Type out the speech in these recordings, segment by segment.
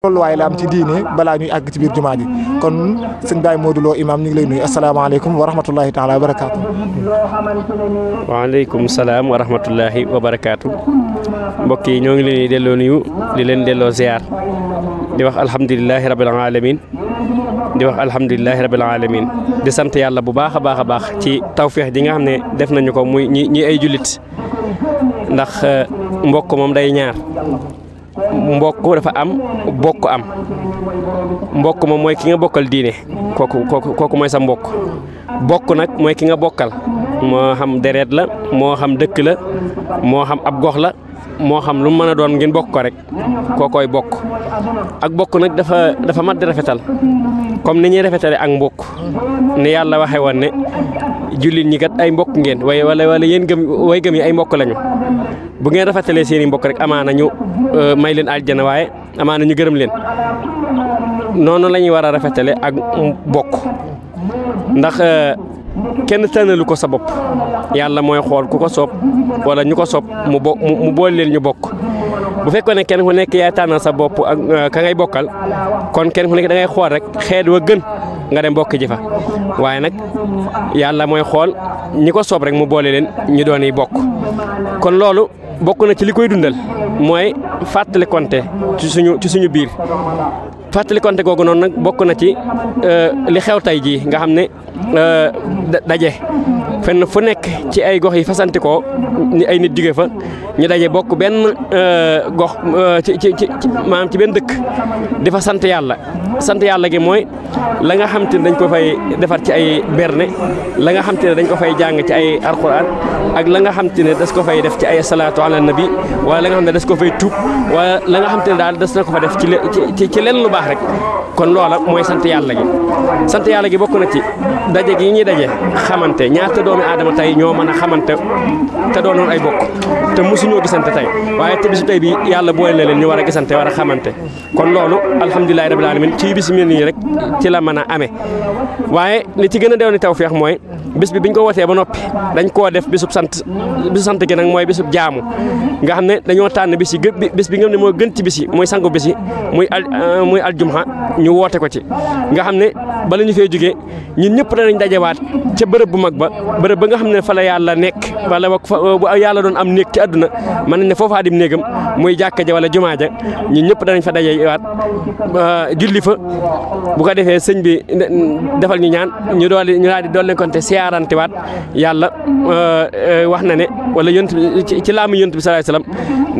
tolluwaay la am ci diine balaa ñuy àgg ci biir jumaa ji kon sëñ Baye Modou Lo imam ñu ngi lay nuyu asalaamaaleykum wa rahmatullahi taala wa barakaatu. waaleykum salaam wa rahmatullahi wa barakaatu. mbokk yi ñoo ngi leen di delloo nuyu di leen delloo ziar di wax alhamdulilahi rabil alamin di wax alhamdulilahi rabil alamin di sant yàlla bu baax a baax ci tawféex ji nga xam ne def nañu ko muy ñi ay jullit ndax mbokk moom day ñaar. mbokk dafa am bokk am mbokk moom mooy ki nga bokkal diine kooku mooy sa mbokk bokk nag mooy ki nga bokkal moo xam deret la moo xam dëkk la moo xam ab gox la moo xam lu mën a doon ngeen bokk ko rek kookooy bokk ak bokk nag dafa mat di rafetal comme ni ñuy rafetale ak mbokk ni yàlla waxe woon ne jullit ñi kat ay mbokk ngeen wala yéen way gëm yi ay mbokk lañu bu ngeen rafetalee seen i mbokk rek amaana ñu may leen aljana waaye amaana ñu gërëm leen noonu la ñuy war a rafetale ak bokk ndax kenn tànnalu ko sa bopp yàlla mooy xool ku ko soob wala ñu ko soob mu boole leen ñu bokk bu fekkoon ne kenn ku nekk yaay tànnal sa bopp ak ka ngay bokkal kon kenn ku nekk da ngay xool rek xeet wa gën nga dem bokk ji fa waaye nag yàlla mooy xool ñi ko soob rek mu boole leen ñu doon yi bokk kon loolu bokk na ci li koy dundal mooy fàttali konte ci suñu biir fàttali konte googu noonu nag bokk na ci li xew tey jii nga xam ne daje fenn fu nekk ci ay gox yi fasanti ko ni ay nit jóge fa ñu daje bokk benn gox maanaam ci benn dëkk di fa sant yàlla gi mooy la nga xam te ne dañ ko fay defar ci ay berne la nga xam te ne dañ ko fay jàng ci ay alxuraan ak la nga xam te ne das ko fay def ci ay salaatu ala nabi wala la nga xam ne das ko fay tuub wala la nga xam te ne daal des na ko fa def ci leen lu baax rek kon loola mooy sant yàlla gi bokk na ci daje gi ñuy daje xamante ñaata doomi aadama tey ñoo mën a xamante te doonoon ay bokk te mosuñoo gisante tey waaye te bisu tey bi yàlla boole na leen ñu war a gisante war a xamante kon loolu alhamdulilahi rabbil alamin ci bis mel nii rek ci la mën a amee waaye li ci gën a dew ni tawfeex mooy bis bi biñ ko wootee ba noppi dañ koo def bisu sant gi nag mooy bisub jaamu nga xam ne dañoo tànn bis bi nga xam ne moo gën ci bis yi mooy sangu bis yi muy aljumha ñu woote ko ci nga xam ne bala ñu fee jógee ñun ñëpp danañ dajewaat ca bërëb bu mag ba nga xam ne fa la yàlla nekk wala yàlla doon am néeg ci àdduna mën nañ ne foofaa dim néegam muy jàkka ja wala jumaa ja ñun ñëpp danañ fa dajewaat julli fa bu ko defee sëñ bi defal ñu ñaan ñu daal di dool leen konte siyaarante waat yàlla wax na ne wala ci laamu yonent bi sallallahu alayhi wasallam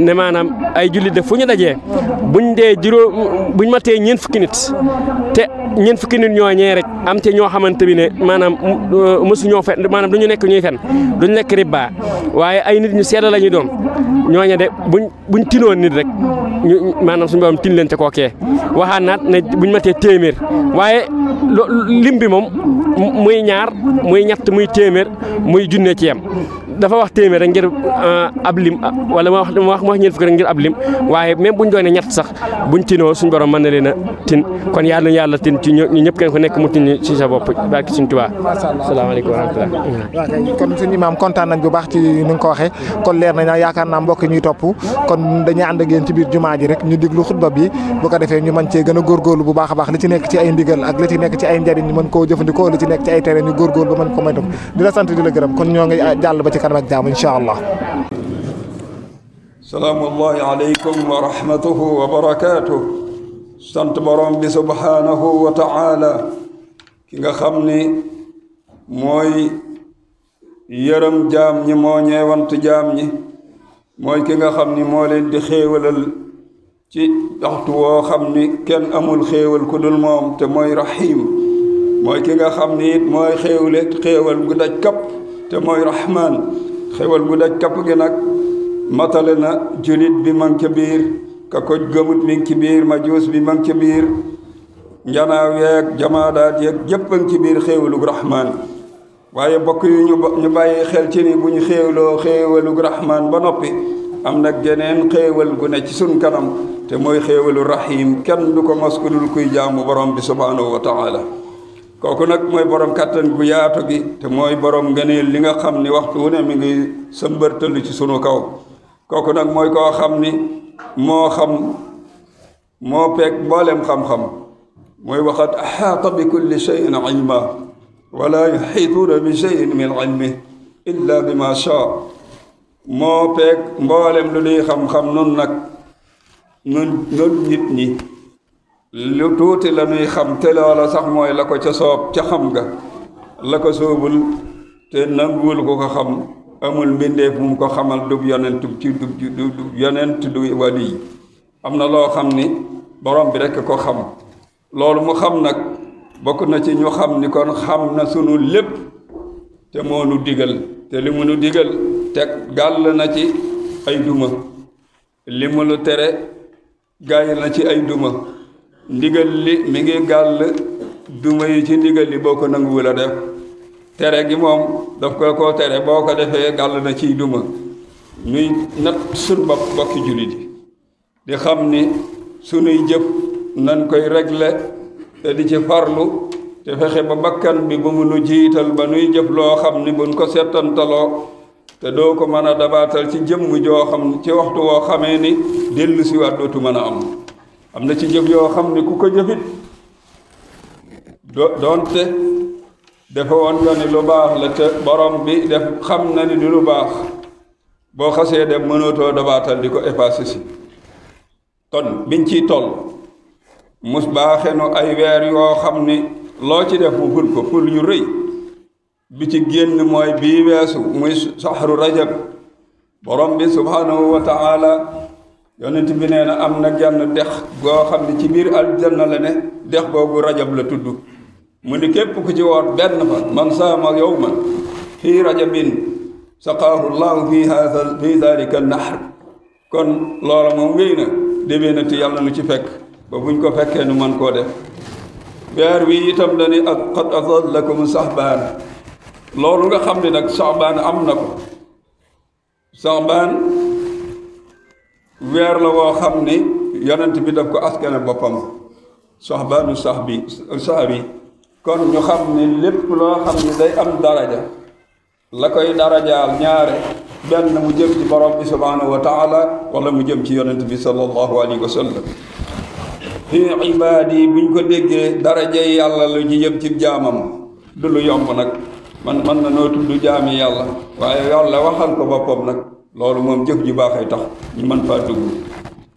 ne maanaam ay julli def fu ñu dajee buñ matee ñeent fukki nit te ñeent fukki nit ñooñee rek am te ñoo xamante bi ne maanaam mësu ñoo fen maanaam duñu nekk ñuy fen duñu nekk riba waaye ay nit ñu seeda la ñuy doon ñooñe de buñ tinoon nit rek ñu maanaam suñu borom tin leen ca kookee waxaat naat ne buñ matee téeméer waaye lim bi moom muy ñaar muy ñett muy téeméer muy junne ci yem dafa wax téeméer rek ngir ab lim wala ma wax ñeent fukki rek ngir ab lim waaye même buñ doonee ñett sax buñ tinoo suñu borom mën na leen a tin kon yàlla tin ci ñu ñëpp kenn ku nekk mu tin ci sa bopp barki suñu Tuubaa. asalaamaaleykum wa rahmatulah. kon suñu imaam kontaan nañ bu baax ci ni nga ko waxee kon leer nañ yaakaar naa mbokk ñuy topp kon dañuy ànd ak yéen ci biir jumaa ji rek ñu diglu xutba bi bu ko defee ñu mën cee gën a góorgóorlu bu baax a baax li ci nekk ci ay ndigal ak li ci nekk ci ay njariñ ñu mën koo jëfandikoo li ci nekk ci ay tere ñu góorgóorlu ba mën ko moytu di la sant di la gërëm kon ñoo ngi jàll ba ci kanam ak jaam insha allah. salaamullahi aleykum wa rahmatuhu wa barakaatuh. sant borom bi subhaanahu wa ta'ala ki nga xam ni mooy yërëm jaam ñi moo ñeewant jaam ñi mooy ki nga xam ni moo leen di xéewalal ci waxtu woo xam ni kenn amul xéewal ku dul moom te mooy rahim mooy ki nga xam ni it mooy xéewal gu daj kapp te mooy rahman xéewal gu daj kapp gi nag matale na julit bi mang ca biir ka ko gëmut mi ngi ci biir majuus bi mang ca biir njanaaw yeeg jamaadaat yeeg jëpp a ngi ci biir xéewalug rahman waaye bokk yu ñu bàyyi xel ci ni bu ñu xéewloo xéewalug rahman ba noppi am nag geneen xéewal gu ne ci sun kanam te mooy xéewalu rahim kenn du ko mos ku dul kuy jaamu borom bi subhanahu wa taala kooku nag mooy borom kàttan gu yaatu gi te mooy borom ngëneel li nga xam ni waxtu wu ne mi ngi sëmbërtalu ci sunu kaw kooku nag mooy koo xam ni moo xam moo peeg mboolem xam-xam mooy waxat axaata bi kulli cheyin ilma wala yuxiituuna bi cheyin min ilmi illa bi ma shaa moo peeg mboolem lu duy xam-xam nun nag nun nit ñi lu tuuti la nuy xam te loola sax mooy la ko ca soob ca xam nga la ko soobul te nanguwul ko xam amul mbindeef mu ko xamal dub yonent ci du yonent du wali am na loo xam ni borom bi rekk ko xam loolu mu xam nag bokk na ci ñu xam ni kon xam na sunu lépp te moo nu digal te li mu nu digal teg gàll na ci ay duma li mu nu tere gaay na ci ay duma ndigal li mi ngi gàll duma yi ci ndigal li boo ko nanguwul a def tere gi moom daf ko koo tere boo ko defee gàll na ciy duma ñuy natt suñ bopp bokki jullit yi di xam ni sunuy jëf nan koy régler te di ci farlu te fexe ba bakkan bi bu mu nu jiital ba nuy jëf loo xam ni buñ ko settantaloo te doo ko mën a dabaatal ci jëmm joo xam ci waxtu woo xamee ni dellu si waat dootu mën a am na ci jëf yoo xam ni ku ko jëfit doonte dafa woon nga ni lu baax la te borom bi def xam na ni du lu baax boo xasee dem mënatoo dabaatal di ko effacer si kon biñ ciy toll mus baaxe nu ay weer yoo xam ni loo ci def mu ful ko ful yu rëy bi ci génn mooy bii weesu muy saxru rajab borom bi subhanahu wa taala yonent bi nee na am na genn dex goo xam ne ci biir aljanna la ne dex googu rajab la tudd mu ni képp ku ci woor benn fa man saama yawman fii rajabin saqaahu llahu fi dalika nahr kon loola moom wéy na déwénati yàlla nu ci fekk ba buñ ko fekkee nu man koo def weer wi itam dani ak qad adallakum saxbaan loolu nga xam ne nag saxbaan am na ko saxbaan weer la woo xam ni yonent bi daf ko askane boppam saxbaanu saxbi kon ñu xam ni lépp loo xam ni day am daraja la koy darajaal ñaare benn mu jëm ci borom bi subhanahu wa taala wala mu jëm ci yonent bi sallallahu alayhi wa sallam fii ibaadi buñ ko déggee daraja yàlla lu ñu jëm ci jaamam du lu yomb nag man na noo tudd jaami yàlla waaye yàlla waxal ko boppam nag loolu moom jëf ji baaxay tax ñu mën faa dugg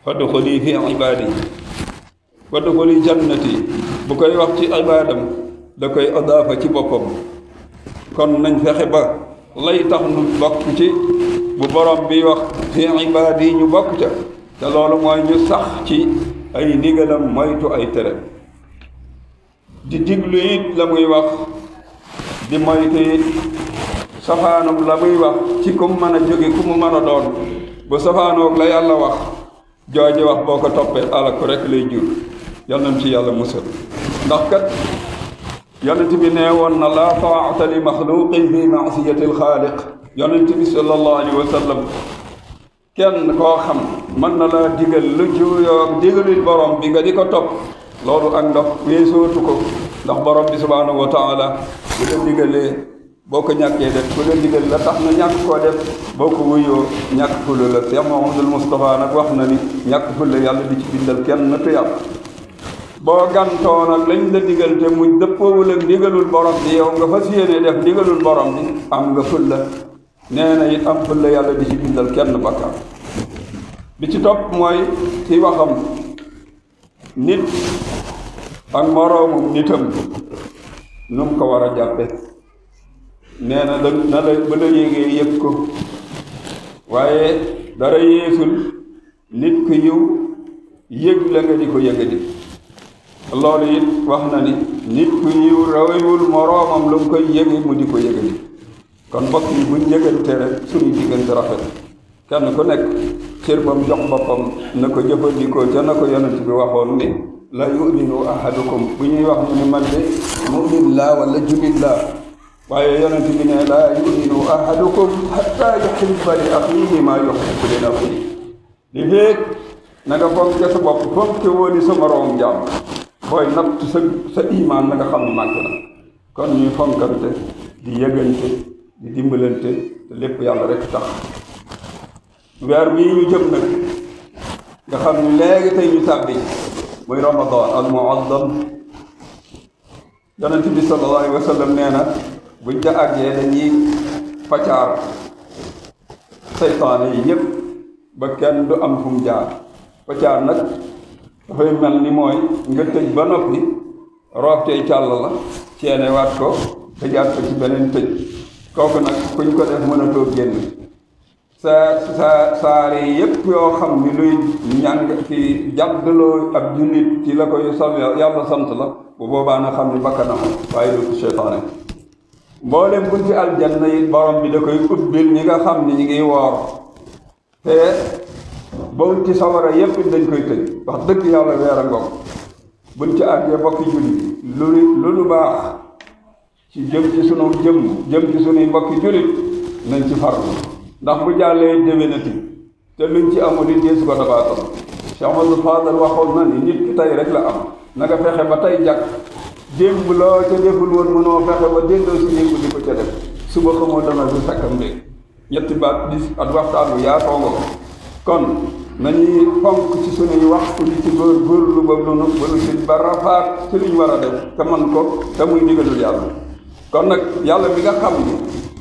fadxuli fii ibaadi fadxuli jannati bu koy wax ci ibaadam da koy adaafa ci boppam kon nañ fexe ba lay tax nu bokk ci bu borom bi wax fii ibaadi ñu bokk ca te loolu mooy ñu sax ci ay ndigalam moytu ay tere di diglu it la muy wax di moytu it safaanum la muy wax ci ku mu mën a jóge ku mu mën a doon bu safaanoog la yàlla wax jooje wax boo ko toppee ala ko rek lay jur yal nañ ci yàlla musal ndax kat yonent bi nee woon na laa taa'ata li maxluqin fi maasiyati alxaaliq yonent bi sallallahu alayhi wa sallam kenn koo xam mën na laa digal lu juuyoo digalul borom bi nga di ko topp loolu ak ndox weesootu ko ndax borom bi subhanahu wa taala bu la digalee boo ko ñàkkee def bu la digal la tax na ñàkk koo def boo ko wuyoo ñàkk fulla la Cheikh Mouhamadoul Moustapha nag wax na ni ñàkk fulla yàlla di ci bindal kenn tuyab boo gantoo nag lañ la digal te mu dëppoowul ak ndigalul borom bi yow nga fas yéene def ndigalul borom bi am nga fulla nee na it am fulla yàlla di ci bindal kenn bakkaar bi ci topp mooy ci waxam nit ak moroomum nitam nu mu ko war a jàppe nee na na la ba la yéegee yëg ko waaye dara yeesul nit ku yiw yëg la nga di ko yëgadi loolu it wax na ni nit ku yiw rawewul moroomam lu mu koy yëge mu di ko yëgadi kon mbokk yi buñ yëgante rek suñu diggante rafet kenn ku nekk cër bam jox boppam na ko jëfandikoo ca na ko yonent bi waxoon ni la yuminu ahadukum bu ñuy wax mu ni man de mumin laa wala julit laa waaye yonent bi ne laa yuminu ahadukum hatta yuhibba li axiihi maa yuhibbu li nafsihi li féeg na nga fonke sa bopp fonke wooni sa moroom jàmm booy natt sa imaan na nga xam ni màgg na kon ñuy fonkante di yëgante di dimbalante te lépp yàlla rek tax weer bii ñu jëm nag nga xam ni léegi tey ñu tàbbi muy ramadan al muazzam. yonent bi sallallahu alayhi wa sallam nee na buñ ca àggee dañuy paccaar saytaane yi yëpp ba kenn du am fu mu jaar. paccaar nag dafay mel ni mooy nga tëj ba noppi roof tey càll la ceene waat ko tëjaat ko ci beneen tëj. kooku nag kuñ ko def mënatoo génn. saare yépp yoo xam ni luy ñàng ci jàddaloo ab jullit ci la koy yàlla sant la bu boobaa na xam ni bakkanam waaye du seytaane. mboolem bunti aljanna yi borom bi da koy ubbil ñi nga xam ni ñi ngi woor te bunti sawara yépp dañ koy tëj. wax dëgg yàlla weer a ngoog buñ ci àggee bokki jullit lu baax ci jëm ci sunu jëm ci sunuy mbokki jullit nañ ci farlu ndax bu jàllee déwénati te luñ ci amul it deesu ko dabaatal. Cheikh Amadou Fadal waxoon na ni nit ki tey rek la am na nga fexe ba tey jàkk démb loo ca deful woon mënoo fexe ba déndoo si yëngu di ko ca def suba xamoo dana du sakkam dégg ñetti baat bis at waxtaan wi yaa toogo kon nañuy fonk ci sunuy waxtu di ci góorgóorlu ba nu si ba rafaat ci liñ war a def te man ko te muy ndigalul yàlla. kon nag yàlla mi nga xam ni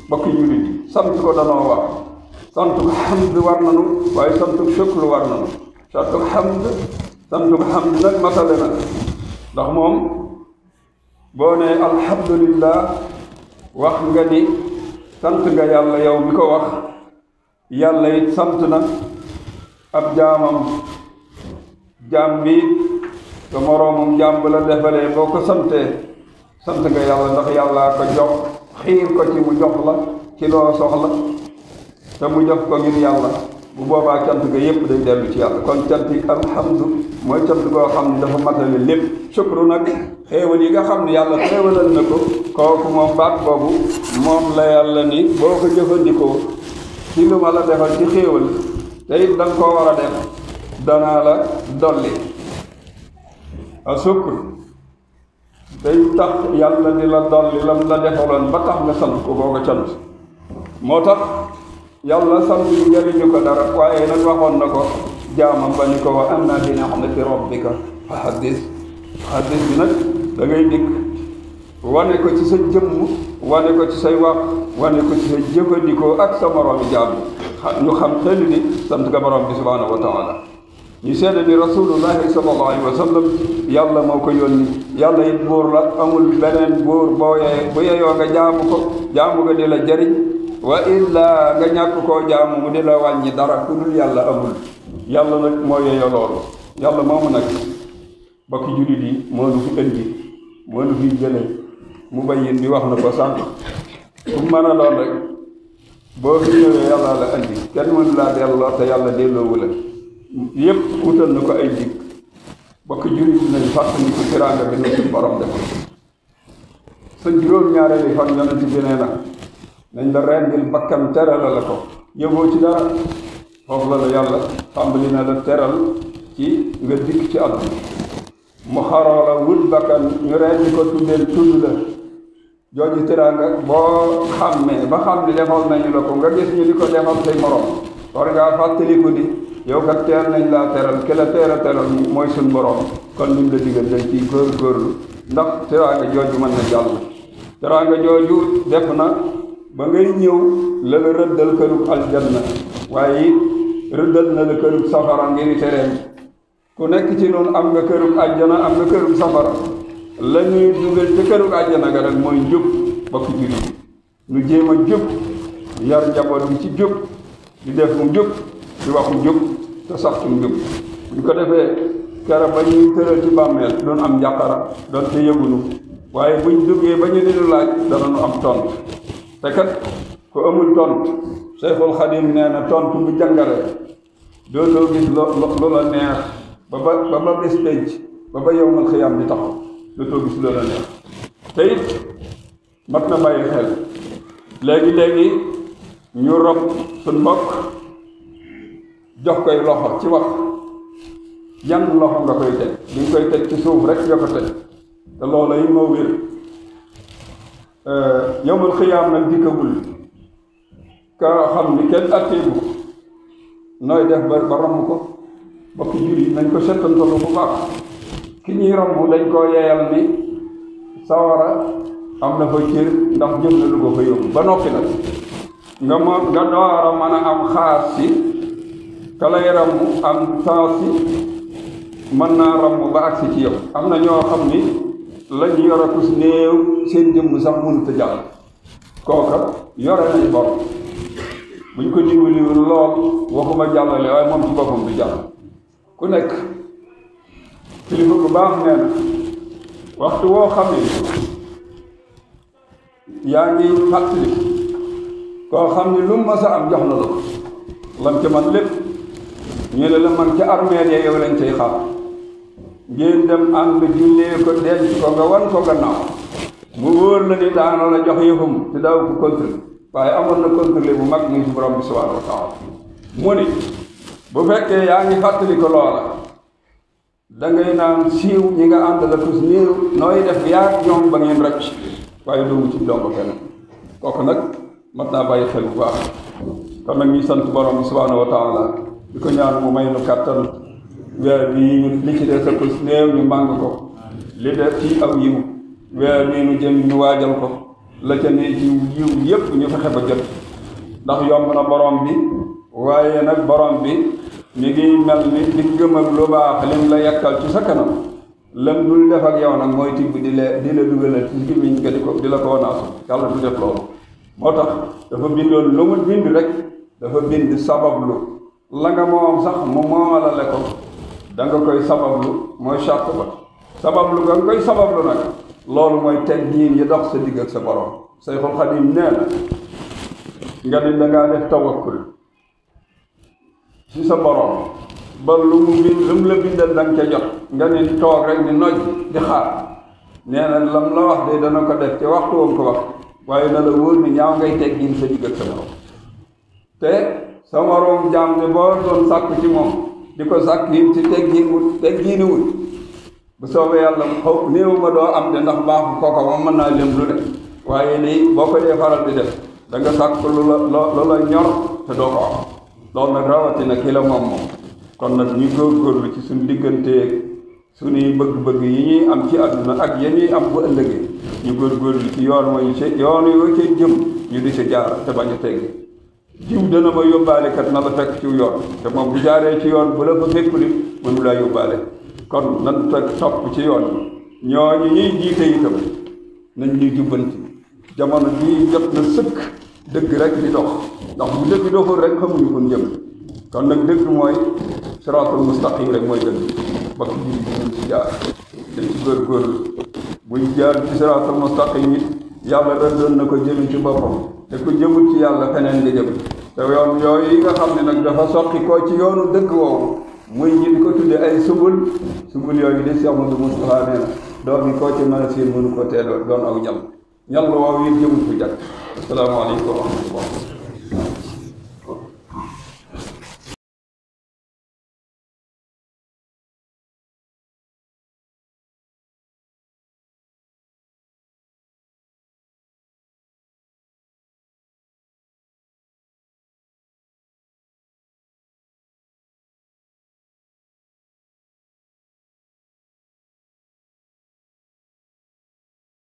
bokki jullit yi sant ko danoo wax santuk hamd war nanu waaye santuk shukr war nanu. santuk hamd nag matale na ndax moom boo ne alhamdulillah wax nga ni sant nga yàlla yow mi ko wax yàlla it sant na ab jaamam jaam bi te moroomum jaam bu la defalee boo ko santee sant nga yàlla ndax yàllaa ko jox xiir ko ci mu jox la ci loo soxla te mu jox ko ngir yàlla bu boobaa cant ga yépp day dellu ci yàlla. kon cant yi alhamdu mooy cant goo xam ne dafa matale lépp. shukru nag xéewal yi nga xam ne yàlla xéewalal na ko kooku moom baat boobu moom la yàlla ni boo ko jëfandikoo ci lu ma la defal ci xéewal te it da nga koo war a def danaa la dolli. a shukr day tax yàlla di la dolli lam la defaloon ba tax nga sant ko boo ko cant. moo tax yàlla sant yi njëriñu ko dara waaye nag waxoon na ko jaamam ba ni ko wa amma bi ni'mati rabbika fa haddis bi nag da ngay dikk wane ko ci sa jëmm wane ko ci say wax wane ko ci sa jëfandikoo ak sa moroomi jaam ñu xam xel ni sant nga borom bi subhaanahu wa taala. ñu seede ni rasulullahi sallallahu alayhi wa sallam yàlla moo ko yónni. yàlla it buur la amul beneen buur bu yeyoo nga jaamu ko jaamu nga di la jariñ wa illa nga ñàkk koo jaamu mu di la wàññi dara ku dul yàlla amul. yàlla nag moo yeyoo loolu. yàlla moomu nag bokki jullit yi moo nu fi indi moo nu fi jële mu bayyin bi wax na ko sànq fu mën a doon rek boo fi ñëwee yàlla la indi kenn mënu laa delloo te yàlla delloowu la yépp wutal na ko ay dig. bokki jullit yi nañ fàttali ko teraanga bi nu suñu borom def sa juróom-ñaareeli fan yonent bi nee na nañ la rendil bakkan terala la ko yëgoo ci dara foofu la yàlla tàmbali na la teral ci nga dikk ci àdduna mu xaroo la wut bakkan ñu rendi ko tuddeel tudd la jooju teraanga boo xàmmee ba xam ni defal nañu la ko nga gis ñu di ko defal say morom war ngaa fàttaliku ni yow kat teel nañ laa teral ki la teel a teral mooy suñ borom kon lim la digal dañ ciy góorgóorlu ndax teraanga jooju mën na jàll. teraanga jooju def na ba ngay ñëw la la rëddal kërug aljanna waaye it rëddal na la kërug safara ngir tereem. ku nekk ci noonu am nga kërug àjjana am nga kërug safara la ñuy dugal ci kërug àjjana ga rek mooy njub bokk jullit ñu jéem a jub yar njaboot bi ci jub di def mu jub di wax mu jub te sax ci mu jub ñu ko defee kera ba ñuy tëral ci bàmmeel doon am njàqara doon te yëgunu waaye buñ duggee ba ñu dinu laaj danañu am tont te kat ku amul tont Seexul Xadim nee na tont bu jàngale dootoo gis lu la neex ba bés penc ba yawmal xiyaam di taxaw dootoo gis lu la neex te it mat na bàyyi xel léegi ñu rob suñ mbokk jox koy loxo ci wax yan loxo nga koy teg bi nga koy teg ci suuf rek nga ko teg te loola yi moo wér yawmal xiyaam nag dikkagul ka xam ni kenn atteegu nooy def ba ramm ko bokki jullit nañ ko settantalu bu baax ki ñuy romb dañ koo yeeyal ni sawara am na fa cër ndax jëm na lu ko fa yóbbu ba noppi nag nga door a mën a am xaas si ka lay rambu am sens si mën naa rambu ba agsi ci yow. am na ñoo xam ni lañ yor akus néew seen jëmm sax mënut a jàll kooka yore nañ bor buñ ko dimbaliwul lool waxuma jàllale waaye moom ci boppam du jàll. ku nekk kilifa bu baax nee na waxtu woo xam ne yaa ngi fàttali koo xam ne lu mu mës a am jox na la ko lam ca man lépp ñu ne la man ca armeel ya yow lañ cay xaar ngeen dem ànd jullee ko denc ko nga wan ko gannaaw mu wóor la ni daana la jox yëfam te daaw ko contrôle waaye amoon na contrôle bu mag muy ci borom bi subhanahu wa taala mu ni bu fekkee yaa ngi fàttali ko loola dangay naan siiw ñi nga ànd la tus néew nooy def yaag ñoom ba ngeen rëcc waaye doomu ci dongo kenn kooku nag mat naa bàyyi xel bu baax. kon nag ñuy sant borom bi subhanahu wa taala di ko ñaan mu may nu kàttan weer bii li ci des sa tus néew ñu màng ko li def ci aw yiw weer bii nu jëm ñu waajal ko la ca ne ci yiw yépp ñu fexe ba jot ndax yomb na borom bi waaye nag borom bi mi ngi mel ni diggam ak lu baax lim la yekkal ci sa kanam lam dul def ak yow nag mooy tibb di la dugalal ci gémmiñ nga di la ko wanaasu yàlla du def loolu. moo tax dafa bindoon lu mu bind rek dafa bind sabablu la nga moom sax mu moomalale ko da nga koy sabablu mooy charte ba sabablu nga koy sabablu nag loolu mooy teggiin yi dox sa digg ak sa borom. Sayxul Xadiim nee na nga di dangaa def tawakkul ci sa borom ba lu mu la bindal da nga ca jot nga ni toog rek ni noj di xaar nee na lam la wax de dana ko def ci waxtu woon ko wax waaye na la wóor ni ñaaw ngay teggiin sa digg ak sa borom te sa moroom jaam ne boo doon sàkku ci moom di ko sàkk yi ci teggiini wut bu soobee yàlla xaw néew ma doo am de ndax baaxu kooka moom mën naa lëm lu ne waaye nii boo ko dee faral di def da nga sàkk lu la ñor te doo ko am loolu nag rawatina ki la moom kon nag ñu góorgóorlu ci suñu digganteeg suñuy bëgg-bëgg yi ñuy am ci àdduna ak ya ñuy am bu ëllëgee ñu góorgóorlu ci yoon mooy ci yoon yoo ca jëm ñu di ca jaar te bañ a teggi jiw dana ma yóbbaale kat na la fekk ci yoon te moom bu jaaree ci yoon bu la fa fekkuli mënu laa yóbbaale kon nan fekk topp ci yoon ñooñu ñuy jiite itam nañ ñuy jubbanti jamono bii jot na sëkk dëgg rek di dox ndax bu dëgg doxul rek xamuñu kon jëm kon nag dëgg mooy siraatul mustaqim rek mooy dëgg ba ki jiri bi nañ ci jaar dañ ci góorgóorlu buñ jaar ci siraatul mustaqim it yàlla rëddoon na ko jëmi ci boppam te ku jëmut ci yàlla feneen nga jëm te yoon yooyu yi nga xam ne nag dafa soqi koo ci yoonu dëgg woowu muy ñi di ko tudde ay subul yooyu di Cheikh Modou Moustapha nee na doom yi koo ci mën a siin mënu ko tee doon aw ñal woowu it jëmut ko jàkk asalaamaaleykum wa rahmatullah